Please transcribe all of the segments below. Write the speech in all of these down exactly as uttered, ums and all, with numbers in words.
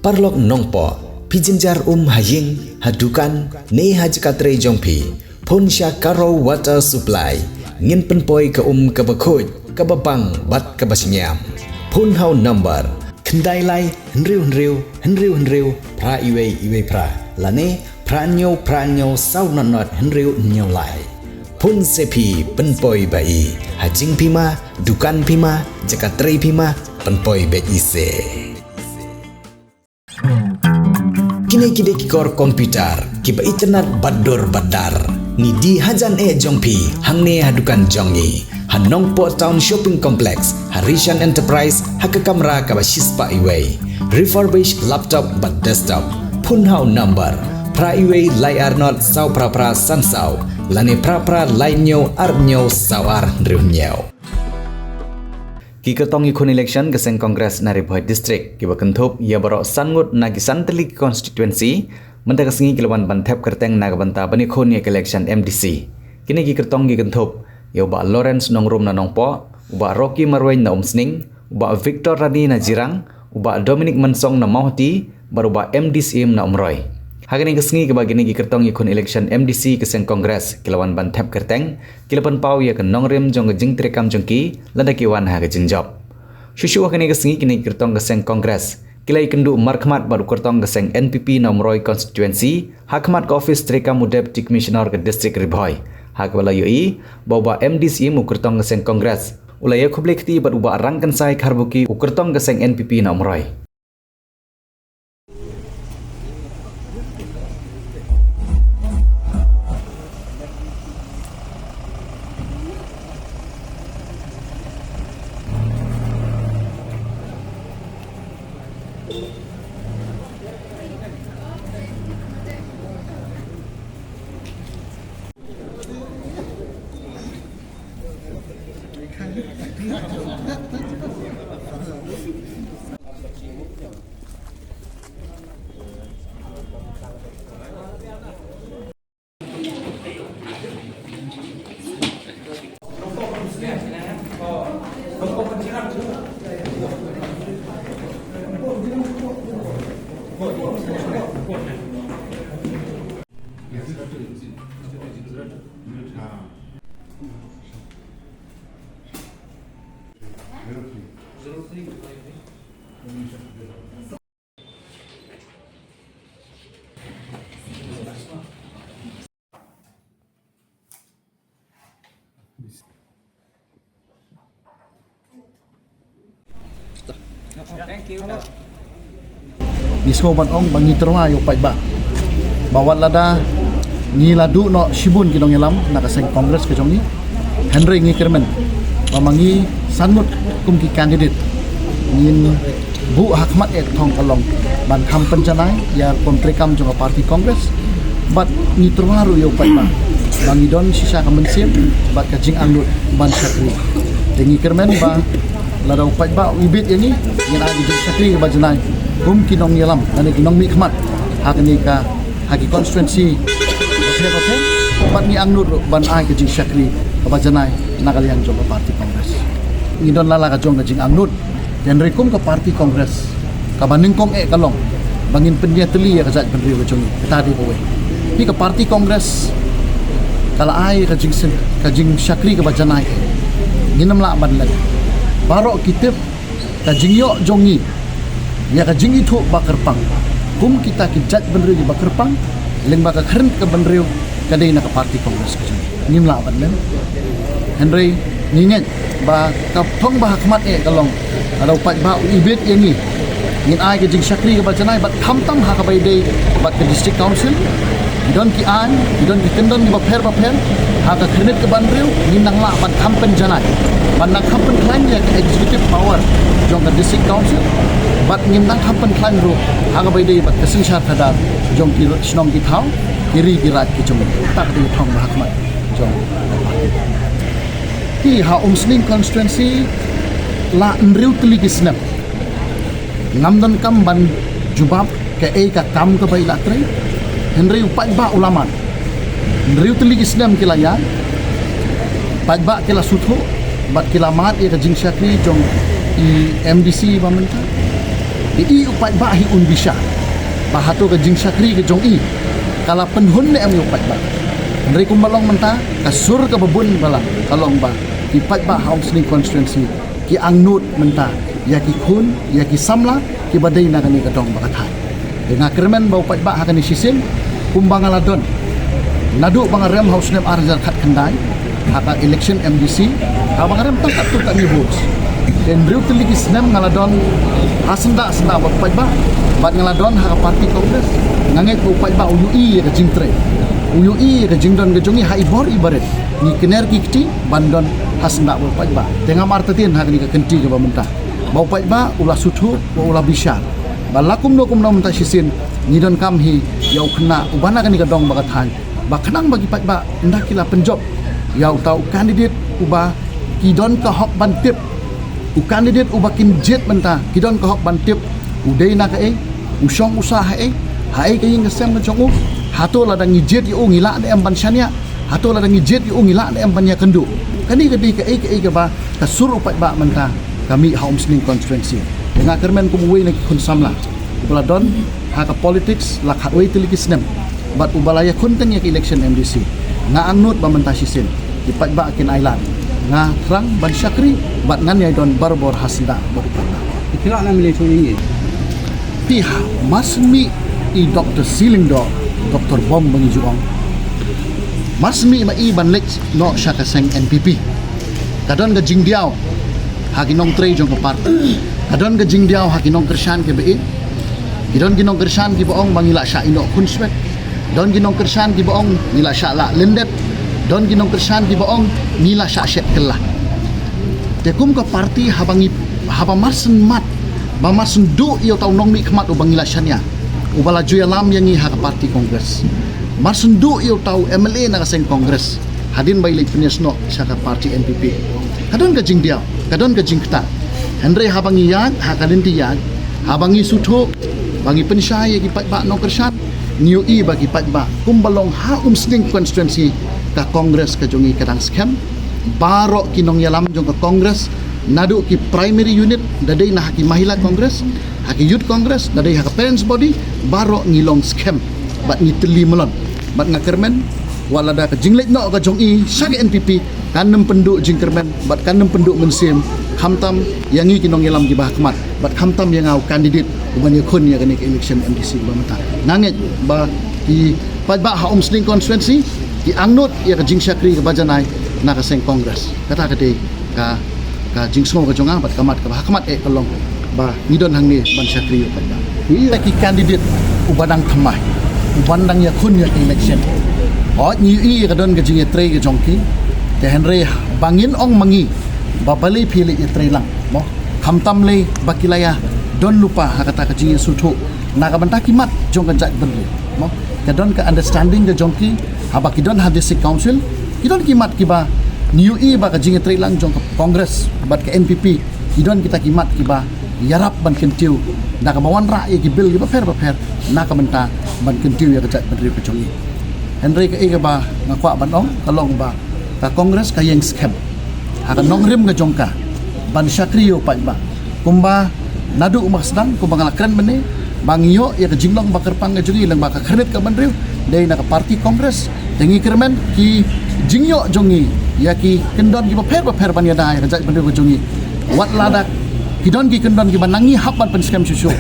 Paralok Nongpoh, phi jynjar um ha ïing, ha dukan, ne ha jaka trei jong phi, phone sha Karo Water Supply. Ngin pynpoi ka um kaba khuid, kaba bang bad kaba shngiam. Phone ha u number khyndai lai hynriew hynriew hynriew hynriew phra iwei iwei phra, lane phra hynñiew phra hynñiew saw nod nod hynriew hynñiew lai. Phone se phi, pynpoi ba i. Ha jingphi ma, dukan phi ma, jaka trei phi ma, pynpoi beit i se. Kine ki dei ki kor computer kiba itynnad bad dur bad dar. Ngi die hajan eh jong phi hangne ha dukan jong ngi ha Nongpoh Town Shopping Complex, ha Rishan Enterprise, ha ka kamra kaba shispah iwei. Refurbished laptop bad desktop. Phone ha u number phra iwei lai ar nod saw phra phra san saw, lane phra phra lai hynñiew ar hynñiew saw ar hynriew hynñiew. Ki kyrtong ki khun election ka seng Congress na Ri Bhoi District kiba kynthup ïa baroh san ngut na ki san tylli ki constituency mynta ka sngi ki la wan ban thep kyrteng na ka bynta ban ïakhun ïa ka election M D C. Kine ki kyrtong ki kynthup ïa u Bah Lawrence Nongrum na Nongpoh, u Bah Rocky Marwein na Umsning, u Bah Victor Rani na Jirang, u Bah Dominic Mansong na Mawhati, bad u Bah M D Syiem na Umroi. Ha kane ka sngi kaba kine ki kyrtong ïakhun election M D C ka seng Congress ki la wan ban thep kyrteng, ki la pynpaw ïa ka nongrim jong ka jingtrei kam jong ki lada ki wan ha ka jingjop. Shuh shuh ha kane ka sngi kine ki kyrtong ka seng Congress ki la ïakynduh markhmat bad u kyrtong ka seng N P P na Umroi constituency ha khmat ka office trei kam u Deputy Commissioner ka District Ri Bhoi, ha kaba la ïohi ba u Bah M D Syiem, u kyrtong ka seng Congress, u la ïakhublei kti bad u Bah Rangkynsai Kharbuki, u kyrtong ka seng N P P na Umroi. Ngi sngewbha ban ong ba ngi tyrwa ïa u paidbah ba wat lada ngi la duh noh shibun ki nongïalam na ka seng Congress ka jong ngi, hynrei ngi kyrmen ba ma ngi san ngut kum ki candidate ngin buh ha khmat eh ka thong ka long ban kham pynjanai ïa ka rukom treikam jong ka party Congress. Bad ngi tyrwa ruh ïa u paidbah ba ngi don shisha ka mynsiem bad ka jingangnud ban shakri. Te ngi kyrmen ba lada u paidbah u ibit ïa ngi, ngin ai ka jingshakri kaba janai kum ki nongïalam lane ki nongmihkhmat ha kane ka, ha ki constituency bapher bapher. Bad ngi angnud ruh ban ai ka jingshakri kaba janai na ka liang jong ka party Congress. Ngi don la la ka jong ka jingangnud. Hynrei kum ka party Congress, kaba nyngkong eh ka long ba ngin pynïatylli ïa ka jaitbynriew ka jong ngi, kata dei kawei. Hi ka party Congress ka la ai ka jingsen, ka jingshakri kaba janai eh. Ngin ym lah ban leh. Baroh ki tip ka jingïoh jong ngi ïa ka jingithuh ba kyrpang kum kita ki jaitbynriew kiba kyrpang, lyngba ka khyrnit ka bynriew ka dei na ka party Congress ka jong ngi. Ngim lah ban leh. Hynrei ngi ngeit ba ka thong ba ha khmat eh ka long, lada u paidbah u ibit ïa ngi, ngin ai ka jingshakri kaba janai bad khamtam ha kaba ïadei bad ka District Council. Ki don ki aiñ, ki don ki kyndon kiba pher bapher ha ka khyrnit ka bynriew, ngin nang lah ban kham pynjanai, ban nang kham pynkhlaiñ ïa ka executive power jong ka District Council. Bad ngin nang kham pynkhlaiñ ruh ha kaba ïadei bad ka synshar khadar jong ki shnong ki thaw, ki ri ki raid ki jong ngi. Kata ka dei ka thong ba ha khmat jong. Hi ha Umsning constituency la hynriew tylli ki snem ngam donkam ban jubab kaei ka kam kaba i la trei. Hynrei u paidbah u la mad. Hynriew tylli ki snem ki la ïaid. Paidbah ki la sngewthuh bad ki la mad ïa ka jingshakri jong i M D C ba mynta. I i u paidbah hi un bishar ba hato ka jingshakri ka jong i ka la pynhun ne em ïa u paidbah. Hynrei kumba long mynta, ka sur kaba bun ba la ka long ba ki paidbah ha Umsning constituency ki angnud mynta ïa ki khun, ïa ki samla kiba dei na kane ka dong bad ka thaiñ. Te nga kyrmen ba u paidbah ha kane shisien, kumba nga la don naduh ba nga rem ha u snem ar hajar khatkhyndai ha ka election M D C, haba nga rem tang katto katne votes. Te hynriew tylli ki snem nga la don ha syndah syndah bad u paidbah, bad nga la don ha ka party Congress. Nga ngeit ba u paidbah u ïohi ïa ka jingtrei, u ïohi ïa ka jingdon ka jong i ha i bor i barit. Ngi kner ki kti ban don ha syndah bad u paidbah. Te ngam artatien ha kane ka kynti kaba mynta ba u paidbah u la sngewthuh, ba u la bishar. Ba la kumno kumno mynta shisien ngi donkam hi ïa u khynnah uba na kane ka dong bad ka thaiñ, ba khnang ba ki paidbah ynda ki la pynjop ïa uta u candidate uba ki don ka hok ban tip, u candidate uba kin jied mynta ki don ka hok ban tip u dei na kaei, u shong u sah haei, haei ka ïing ka sem ka jong u, hato lada ngi jied ïa u ngi lah ne em ban shaniah, hato lada ngi jied ïa u ngi lah ne em ban ïakynduh. Kane ka dei kaei kaei kaba ka sur u paidbah mynta ka mih ha Umsning constituency. Te nga kyrmen kum uwei na ki khun samla uba la don ha ka politics la khatwei tylli ki snem bad uba la ïakhun teng ïa ka election M D C, nga angnud ba mynta shisien ki paidbah kin ailad. Nga thrang ban shakri bad ngan ïai don barabor ha syndah bad u paidbah. Ki lah na mine chung ingi. Phi ha, mar syn mih i Doctor Seeing Lyngdoh, Doctor Bong ba ngi ju ong, mar syn mih ma i ban leit noh sha ka seng N P P, ka don ka jingdiaw ha ki nongtrei jong ka party, ka don ka jingdiaw ha ki nongkyrshan kiba ïeit. Ki don ki nongkyrshan kiba ong ba ngi lah shah ïeh noh khunswet. Don ki nongkyrshan kiba ong ngi lah shah lah lyndet. Don ki nongkyrshan kiba ong ngi lah shah shet kylla. Te kum ka party haba ngi, haba mar syn mad, ba mar syn duh ïa uta u nongmihkhmat uba ngi la shaniah, uba la ju ïalam ïa ngi ha ka party Congress, mar syn duh ïa uta u M L A na ka seng Congress hadien ba i leit pynïasnoh sha ka party N P P, ka don ka jingdiaw, ka don ka jingktah. Hynrei haba ngi ïaid ha ka lynti ïaid, haba ngi sngewthuh, ba ngi pynshai ïa ki paidbah nongkyrshan, ngi ïohi ba ki paidbah kumba long ha Umsning constituency, ka Congress ka jong ngi ka dang skhem. Baroh ki nongïalam jong ka Congress, naduh ki primary unit, da dei na ha ki Mahila Congress, ha ki Youth Congress, da dei ha ka Parents Body, baroh ngi long skhem bad ngi tylli mlien. Bad nga kyrmen, wat lada ka jingleit noh ka jong i sha ka N P P kan ym pynduh jingkyrmen bad kan ym pynduh mynsiem, khamtam ïa ngi ki nongïalam kiba ha khmat bad khamtam ïa nga u candidate uban ïakhun ïa kane ka election M D C ba mynta. Nga ngeit ba ki paidbah ha Umsning constituency ki angnud ïa ka jingshakri kaba janai na ka seng Congress. Kata ka dei ka, ka jingsngew ka jong nga bad ka mat kaba ha khmat eh ka long ba ngi don hangne ban shakri ïa u paidbah. Ngi ïa ki candidate uba dang thymmai, uban dang ïakhun ïa ka election. Hooid ngi ïohi ka don ka jingïatrei ka jong ki. Te hynrei ba ngin ong ma ngi ba balei phi leit ïatrei lang, mo? Khamtam lei ba ki la ïa don lypa ha kata ka jingïasngewthuh na ka bynta ki mat jong ka jaitbynriew, mo? Ka don ka understanding ka jong ki, haba ki don ha District Council, ki don ki mat kiba ngi ïohi ba ka jingïatrei lang jong ka Congress bad ka N P P, ki don kita ki mat kiba ïarap ban kyntiew da kaba wanrah ïa ki bill kiba pher ba pher na ka bynta ban kyntiew ïa ka jaitbynriew ka jong ngi. Hynrei kaei kaba nga kwah ban ong ka long ba ka Congress ka ïeng skhem ha ka nongrim ka jong ka ban shakri ïa u paidbah. Kumba naduh u Marsdang, kumba nga la kren mynne, ba ngi ïoh ïa ka jinglong ba kyrpang ka jong ngi lyngba ka khyrnit ka bynriew dei na ka party Congress. Te ngi kyrmen ki jingïoh jong ngi ïa ki kyndon kiba pher ba pher ban ïada ïa ka jaitbynriew ka jong ngi, wat lada ki don ki kyndon kiba na ngi hap ban pynskhem shuh shuh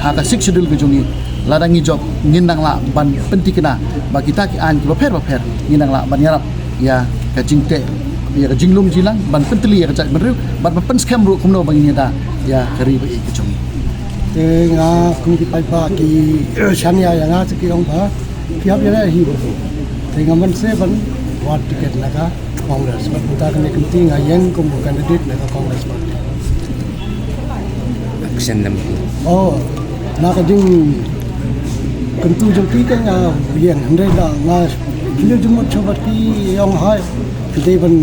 ha ka Sixth Schedule ka jong ngi. Lada ngi jop ngin nang lah ban pynthikna ba kita ki aiñ kiba pher ba pher ngin nang lah ban ïarap ïa ka jingteh, ïa ka jinglum jingïalang, ban pyntylli ïa ka jaitbynriew bad ban pynskhem ruh kumno ba ngin ïada ïa ka ri ba ïeit ka jong ngi. Te nga kum ki paidbah ki shaniah ïa nga, te ki ong ba phi hap ïaleh hi ba. Te nga mynshwa ban wad tiket na ka Congress. Bad mynta kane ka kynti nga ïeng kum u candidate na ka Congress Party. Action lam hi. Oh, na ka jingkyntu jong ki ka nga ïeng, hynrei da nga jingmut shuh bad ki ong hai, ki dei ban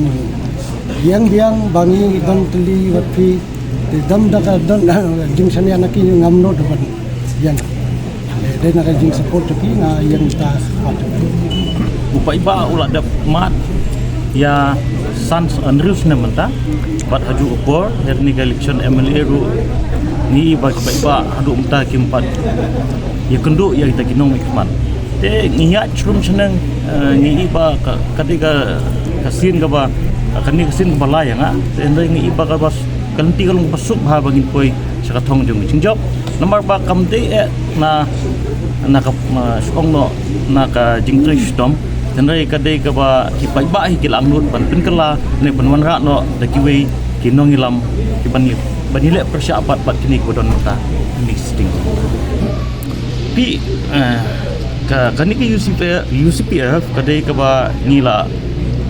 ïeng biang ba ngi ban tylli bad phi. Te dam da ka don jingshaniah na ki, ngam nud ban ïeng. Dei na ka jingsupport jong ki nga ïeng ta. U paidbah u la dep mad ïa san hynriew snem mynta, bad ha juh ka por ha kane ka election M L A ruh Ngi i ba ki paidbah haduh mynta kim pat ïakynduh ïa kita ki nongmihkhmat. Te ngi ïaid shrum shaneng, eh, ngi i ba ka, ka dei ka, ka sien kaba, kane ka sien kaba lai ïa nga. Te hynrei ngi i ba kaba s-, ka lynti ka long kaba suk bha ba ngin poi sha ka thong jong ka jingjop. Namar ba kam dei eh na, na ka, ma, shu ong noh na ka jingtrei shitom. Te hynrei ka dei kaba ki paidbah hi ki la angnud ban pynkylla ne ban wanrah noh da kiwei ki nongïalam ki ban ïa, ban ïaleh pyrshah pat bad kine kiba don mynta. Kine ki sting. Phi, eh, ka, kane ka U C P, U C P F ka dei kaba ngi la,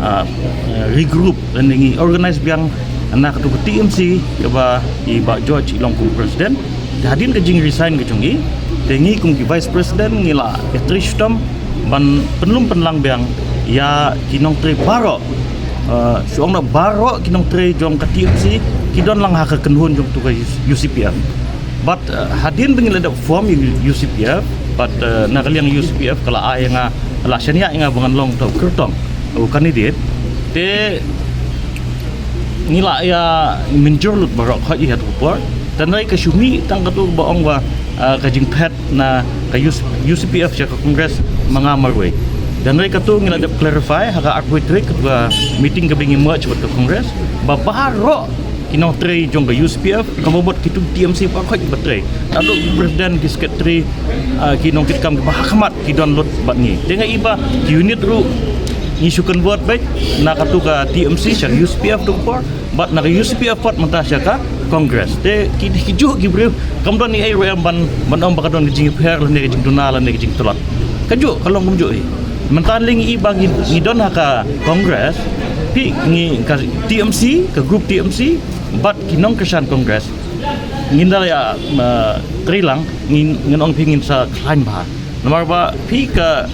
ah, eh, regroup lane ngi organize biang na katu ka T M C kaba i Bah George i long kum president. Te hadien ka jingresign ka jong i, te ngi kum ki vice president ngi la ïatrei shitom ban pynlum pynlang biang ïa ki nongtrei baroh. Eh, shu ong noh baroh ki nongtrei jong ka T M C ki don lang ha ka kynhun jong tu ka U C P F. Bad, eh, hadien ba ngi la dep form U C P F, bad, eh, na ka liang U C P F ka la ai ïa nga, la shaniah ïa nga ba ngan long uta u kyrtong, u candidate. Te ngi la ïa mynjur lut baroh khoit ïa tu por. Te hynrei ka shu mih tang katu ba ong ba, eh, ka jingphet na ka U C P F sha ka Congress ma nga marwei. Te hynrei katu ngi la dep clarify ha ka arphew tarik ka meeting kaba ngi merge bad ka Congress ba baroh ki nongtrei jong ka U C P F, ka mut kitu T M C baroh khoit ba trei. Naduh ki president, ki secretary, ah, ki nongkitkam kiba ha khmat ki don lut bad ngi. Te nga i ba ki unit ruh ngi shu convert beit na katu ka T M C sha U C P F tu por. Bad na ka U C P F pat mynta sha ka Congress. Te ki, ki juh ki briew, kam don ei ei ruh em ban, ban ong ba ka don ka jingïapher lane ka jingduna lane ka jingtlot. Ka juh, ka long kumjuh hi. Mynta lei ngi i ba ngi, ngi don ha ka Congress, phi ngi ka T M C, ka group T M C, bad ki nongkyrshan Congress. Ngin da ïa, uh, trei lang, ngin, ngin ong phi ngin sa khlaiñ bha. Namar ba phi ka,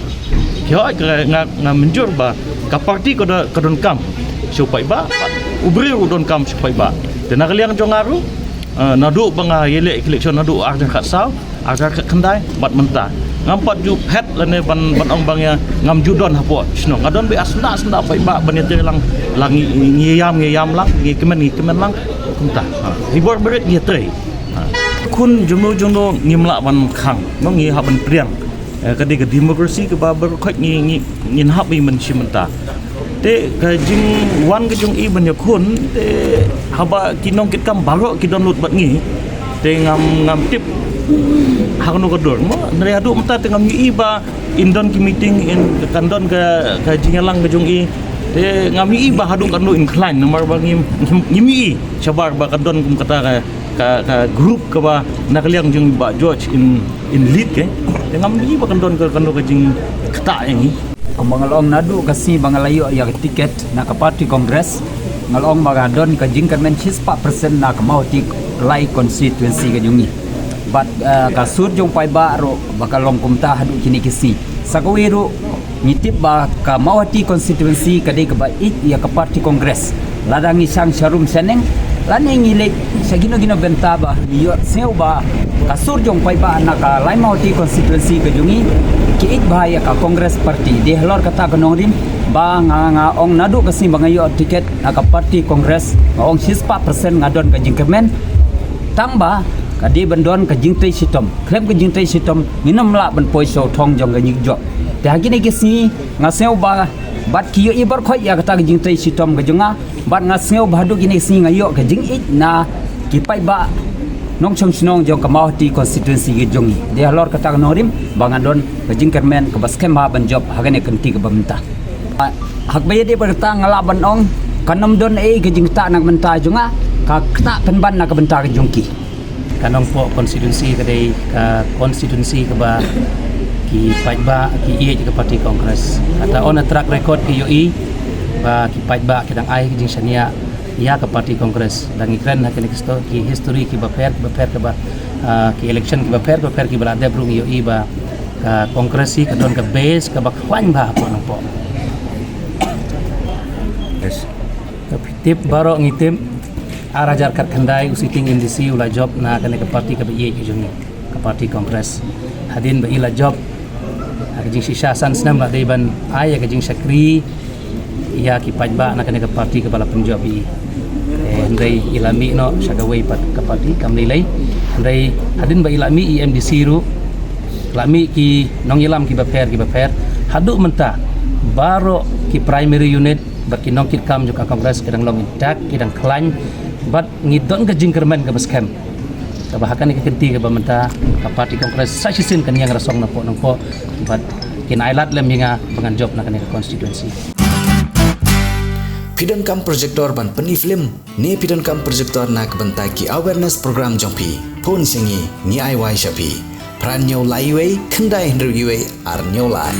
phi hoi ka nga, nga mynjur ba ka party ka da, ka donkam sha u paidbah, u briew u donkam sha u paidbah. Te na ka liang jong nga ruh, eh, naduh ba nga ïaleh election naduh ar hajar khatsaw, ar hajar khatkhyndai, bad mynta. Ngam pat ju phet lane ban, ban ong ba nga ngam ju don hapoh shnong. Nga don beit ha syndah syndah paidbah ban ïatrei lang, lang ngi, ngi ïam, ngi ïam lang, ngi kmen, ngi kmen lang. Kumta. Ha. Hi bor barit ngi ïatrei. Ha. Khun jongno jongno ngim lah ban khang. Ngi hap ban pdiang. Eh, ka dei ka democracy kaba baroh khoit ngi, ngi, ngin hap ban ïa mynshim mynta. Te ka jingwan ka jong i ban ïakhun, te haba ki nongkitkam baroh ki don lut bad ngi. Te ngam, ngam tip ha kano ka dur mo. Hynrei haduh mynta te ngam ïohi ba in don ki meeting, in kan don ka, ka jingïalang ka jong i. Te ngam ïohi ba haduh katno in khlaiñ namar ba ngim, ngim, ngim ïohi shabar ba ka don kum kata ka, ka, ka group kaba na ka liang jong i Bah George in, in lead ke. Te ngam ïohi ba kan don ka, kan don ka jingktah ïa ngi. Kumba nga la ong naduh ka sngi ba nga la ïoh ïa ka ticket na ka party Congress, nga la ong ba ka don ka jingkyrmen shispah percent na ka Mawhati lai constituency ka jong ngi. Bad, eh, ka sur jong paidbah ruh ba ka long kumta haduh kine ki sngi. Sa kawei ruh ngi tip ba ka Mawhati constituency ka dei kaba ïeit ïa ka party Congress. Lada ngi shang sharum shaneng lane ngi leit sha kino kino bynta ba ngi ïohsngew ba ka sur jong paidbah na ka lai Mawhati constituency ka jong ngi ki ïeit bha ïa ka Congress party. Dei halor kata ka nongrim ba nga, nga ong naduh ka sngi ba nga ïoh ticket na ka party Congress, nga ong shispah percent nga don ka jingkyrmen. Tang ba ka dei ban don ka jingtrei shitom. Khlem ka jingtrei shitom ngin ym lah ban poi sha u thong jong ka jingjop. Te ha kine ki sngi nga sngew ba bad ki ïohi baroh khoit ïa kata ka jingtrei shitom ka jong nga, bad nga sngew ba haduh kine ki sngi nga ïoh ka jingïeit na ki paidbah nongshong shnong jong ka Mawhati constituency ka jong ngi. Dei halor kata ka nongrim ba nga don ka jingkyrmen kaba skhem bha ban jop ha kane ka kynti kaba mynta. Ha kaba ïadei bad kata nga lah ban ong kan ym don ei ka jingktah na ka bynta jong nga, ka ktah pynban na ka bynta ka jong ki. Ka Nongpoh constituency ka dei ka constituency kaba ki paidbah ki ïeit ïa ka party Congress. Kata on a track record ki ïohi ba ki paidbah ki dang ai ka jingshaniah ïa ka party Congress. Dang ngi kren ha kine ki histo-, ki history kiba pher, kiba pher kaba, ah, ki election kiba pher, kiba pher kiba la dep ruh ngi ïohi ba ka Congress hi ka don ka base kaba khlaiñ bha hapoh Nongpoh. Yes. Ka phi tip baroh ngi tip ar hajar khatkhyndai u sitting M D C u la jop na kane ka party kaba ïeit ka jong ngi, ka party Congress. Hadien ba i la jop ha ka jingshisha san snem la dei ban ai ïa ka jingshakri ïa ki paidbah na kane ka party kaba la pynjop ïa i. Eh, hynrei i la mih noh sha kawei pat ka party kam lei lei. Hynrei hadien ba i la mih i MDC ruh, la mih ki nongïalam kiba pher kiba pher, haduh mynta baroh ki primary unit bad ki nongkitkam jong ka Congress ki dang long intact, ki dang khlaiñ, bad ngi don ka jingkyrmen kaba skhem kaba ha kane ka kynti kaba mynta ka party Congress sa shisien kan ïeng rasong napoh napoh bad kin ailad lem ïa nga ba ngan jop na kane ka constituency. Phi donkam projector ban pyni film ne phi donkam projector na ka bynta ki awareness program jong phi? Phone sha ngi, ngi ai wai sha phi. Phra hynñiew lai wei, khyndai hynriew wei, ar hynñiew lai.